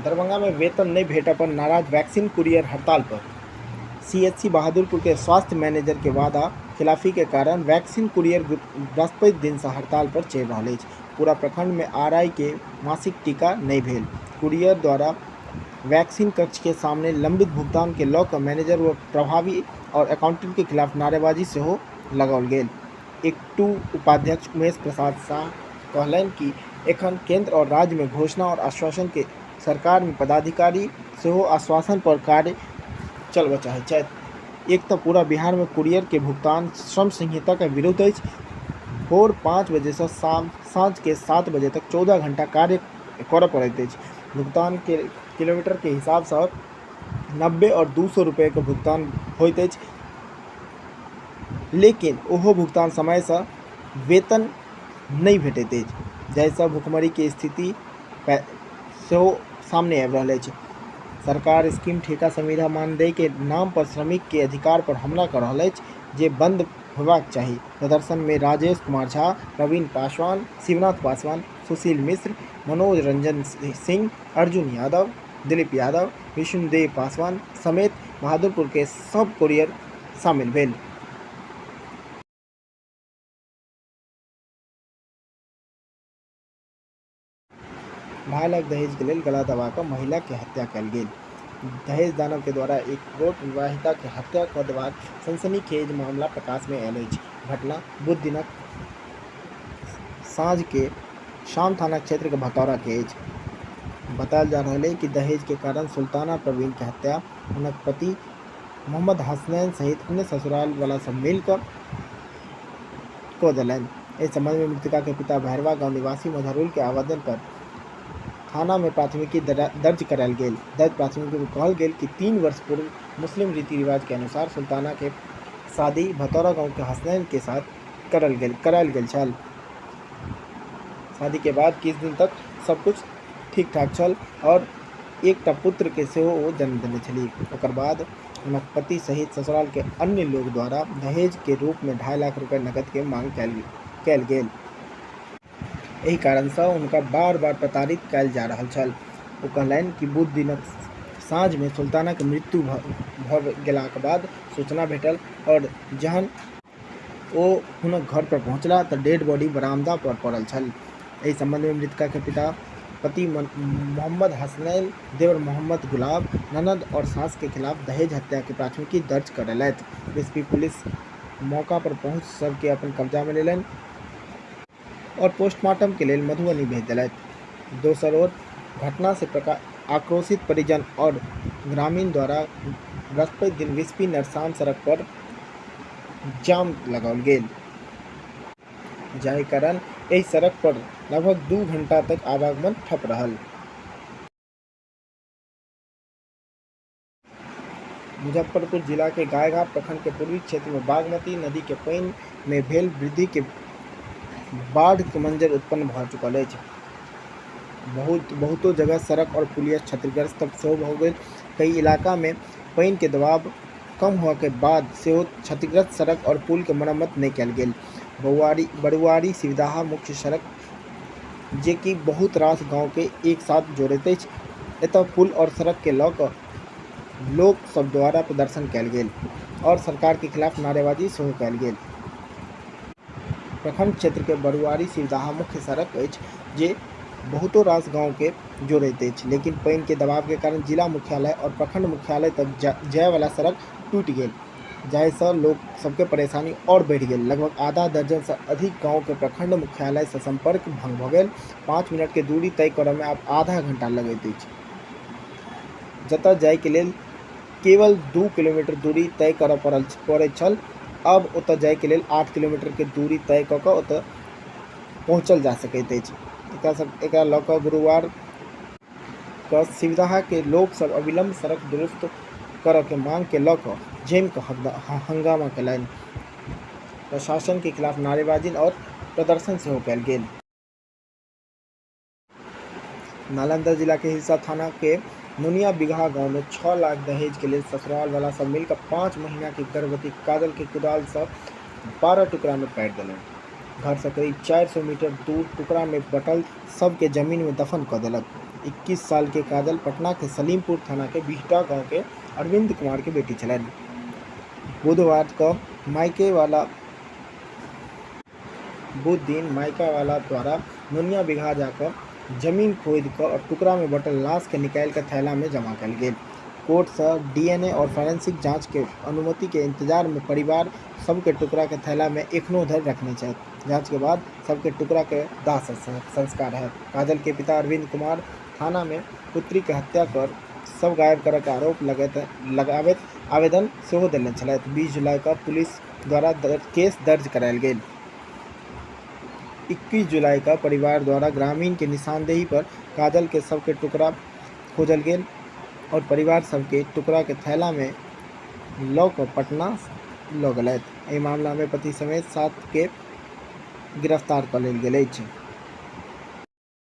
दरभंगा में वेतन नहि भेटय पर नाराज वैक्सीन कुरियर हड़ताल पर। सीएचसी बहादुरपुर के स्वास्थ्य मैनेजर के वादा खिलाफी के कारण वैक्सीन कुरियर बृहस्पति दिन से हड़ताल पर चलि रहल अछि। पूरा प्रखंड में आरआई के मासिक टीका नहि भेल। कुरियर द्वारा वैक्सीन कक्ष के सामने लंबित भुगतान के लऽ कऽ मैनेजर व प्रभारी और अकाउंटेंट के खिलाफ नारेबाजी सेहो लगाओल गेल। एकटू उपाध्यक्ष उमेश प्रसाद साह कहलनि कि एखन केंद्र और राज्य में घोषणा और आश्वासन के सरकार में पदाधिकारी सेहो आश्वासन पर कार्य चलबय चाहैत छथि। एक तऽ पूरा बिहार में कुरियर के भुगतान श्रम संहिता के विरुद्ध अछि। भोर 5 बजे से शाम साँझ के 7 बजे तक 14 घंटा कार्य करय पड़ैत अछि। भुगतान के किलोमीटर के हिसाब से 90 और 200 रुपये के भुगतान होइत अछि, लेकिन ओहो भुगतान समय से वेतन नहि भेटैत अछि, जाहिसँ भुखमरीके स्थिति सेहो सामने आबि रहल अछि। सरकार स्कीम ठेका संविदा मानदेयके नाम पर श्रमिकके अधिकार पर हमला कऽ रहल अछि, जे बंद होयबाक चाही। प्रदर्शनमे राजेश कुमार झा, प्रवीण पासवान, शिवनाथ पासवान, सुशील मिश्र, मनोज रंजन सिंह, अर्जुन यादव, दिलीप यादव, विष्णुदेव पासवान समेत बहादुरपुर के सब कुरियर शामिल भेल। 2.5 लाख दहेज के लेल गला दबा कऽ महिला के हत्या कयल गेल। दहेज दानव के द्वारा एक गोट विवाहिता के हत्या कऽ देबाक सनसनीखेज मामला प्रकाश मे आयल अछि। घटना बुध दिनक साँझ के शाम थाना क्षेत्र के भतौरा के अछि। बतायल जा रहल अछि कि दहेज के कारण सुल्ताना प्रवीण के हत्या हुनक पति मोहम्मद हसनैन सहित अन्य ससुराल वाला सब मिल कऽ कऽ देलनि। एहि संबंध में मृतका के पिता भैरवा गांव निवासी मजहरुल के आवेदन पर थाना में प्राथमिकी दर्ज करायल गेल। दर्ज प्राथमिकी में कहल गेल कि 3 वर्ष पूर्व मुस्लिम रीति रिवाज के अनुसार सुल्ताना के शादी भतौरा गांव के हसनैन के साथ करायल गेल छल। शादी के बाद किछु दिन तक सब कुछ ठीक ठाक छल और एकटा पुत्र के सेहो ओ जन्म देने छलीह। ओकर बाद हुनक पति सहित ससुराल के अन्य लोग द्वारा दहेज के रूप में 2.5 लाख रुपए नकद के मांग कयल गेल। एहि कारण सँ हुनका बार-बार प्रताड़ित कयल जा रहल छल। ओ कहलनि कि बुध दिनक साँझ में सुल्ताना के मृत्यु भऽ गेलाक बाद सूचना भेटल और जहन ओ हुनक घर पर पहुंचला तऽ डेड बॉडी बरामदा पर पड़ल छल। एहि संबंध में मृतका के पिता पति मोहम्मद हसनैन, देवर मोहम्मद गुलाब, ननद और सास के खिलाफ दहेज हत्या के प्राथमिकी दर्ज करेलथि। एसपी पुलिस मौका पर पहुंच शव के अपन कब्जा में लेलनि और पोस्टमार्टम के लेल मधुबनी भेज देलथि। दोसर ओर घटना से आक्रोशित परिजन और ग्रामीण द्वारा बृहस्पति दिन विस्पी नरसान सड़क पर जाम लगाओल गेल, जाहि कारण एहि सड़क पर लगभग 2 घंटा तक आवागमन ठप रहल। मुजफ्फरपुर जिला के गायघाट प्रखंड के पूर्वी क्षेत्र में बागमती नदी के पानि में भेल वृद्धि के बाढ़ के मंजर उत्पन्न भऽ चुकल अछि। बहुतो जगह सड़क और पुलिया क्षतिग्रस्त सेहो भऽ गेल। कई इलाका में पानि के दबाव कम हुआ के बाद सेहो क्षतिग्रस्त सड़क और पुल के मरम्मत नहि कयल गेल। बरुआरी सिवदाहा मुख्य सड़क जे कि बहुत रास गांव के एक साथ जोड़ैत अछि, एतय पुल और सड़क के लऽ कऽ लोक सब द्वारा प्रदर्शन कयल गेल और सरकार के खिलाफ नारेबाजी सेहो कयल गेल। प्रखंड क्षेत्र के बरुआरी सिवदाहा मुख्य सड़क अछि जे बहुतो रास गांव के जोड़ैत अछि, लेकिन पानि के दबाव के कारण जिला मुख्यालय और प्रखंड मुख्यालय तक जाय वाला सड़क टूटि गेल, जाहि सँ लोक सबके परेशानी और बढ़ि गेल। लगभग आधा दर्जन सँ अधिक गांव के प्रखंड मुख्यालय सँ संपर्क भंग भऽ गेल। 5 मिनट के दूरी तय करय में आब आधा घंटा लगैत अछि, जतय जाय के लेल केवल 2 किलोमीटर दूरी तय करय पड़ैत छल, अब ओतय जाय के लेल 8 किलोमीटर के दूरी तय कऽ कऽ ओतय पहुंचल जा सकैत अछि। एकरा लऽ कऽ गुरुवार कऽ सिवदाहा के लोक सब अविलंब सड़क दुरुस्त करय के मांग के लऽ कऽ जमि कऽ हंगामा केलनि। प्रशासन के खिलाफ नारेबाजी और प्रदर्शन सेहो कयल गेल। नालंदा जिला के हिलसा थाना के नुनिया बिगहा गांव में 6 लाख दहेज के लेल ससुराल वाला सब मिलकर 5 महीना के गर्भवती काजल के कुदाल से 12 टुकड़ा में काटि देलनि। घर से करीब 400 मीटर दूर टुकड़ा में बटल सबके जमीन में दफन कऽ देलक। 21 साल के काजल पटना के सलीमपुर थाना के बिहटा गांव के अरविंद कुमार के बेटी छलनि। बुधवार क मायके वाला बुध दिन मायका वाला द्वारा नोनिया बिगहा जा क जमीन खोदि क और टुकड़ा में बटल लाश के निकालि क थैला में जमा कयल गेल। कोर्ट स डीएनए और फोरेंसिक जांच के अनुमति के इंतजार में परिवार शव के टुकड़ा के थैला में एखनो धरि रखने छथि। जांच के बाद शव के टुकड़ा के दाह संस्कार हैत। काजल के पिता अरविंद कुमार थाना में पुत्री के हत्या कर शव गायब करय के आरोप लगैत लगाबैत आवेदन सेहो देने छलथि। 20 जुलाई क पुलिस द्वारा केस दर्ज करायल गेल। 21 जुलाई क परिवार द्वारा ग्रामीण के निशानदेही पर काजल के शव के टुकड़ा खोजल गेल और परिवार शव के टुकड़ा के थैला में लऽ कऽ पटना लऽ गेलथि। एहि मामला में पति समेत 7 के गिरफ्तार कऽ लेल गेल अछि।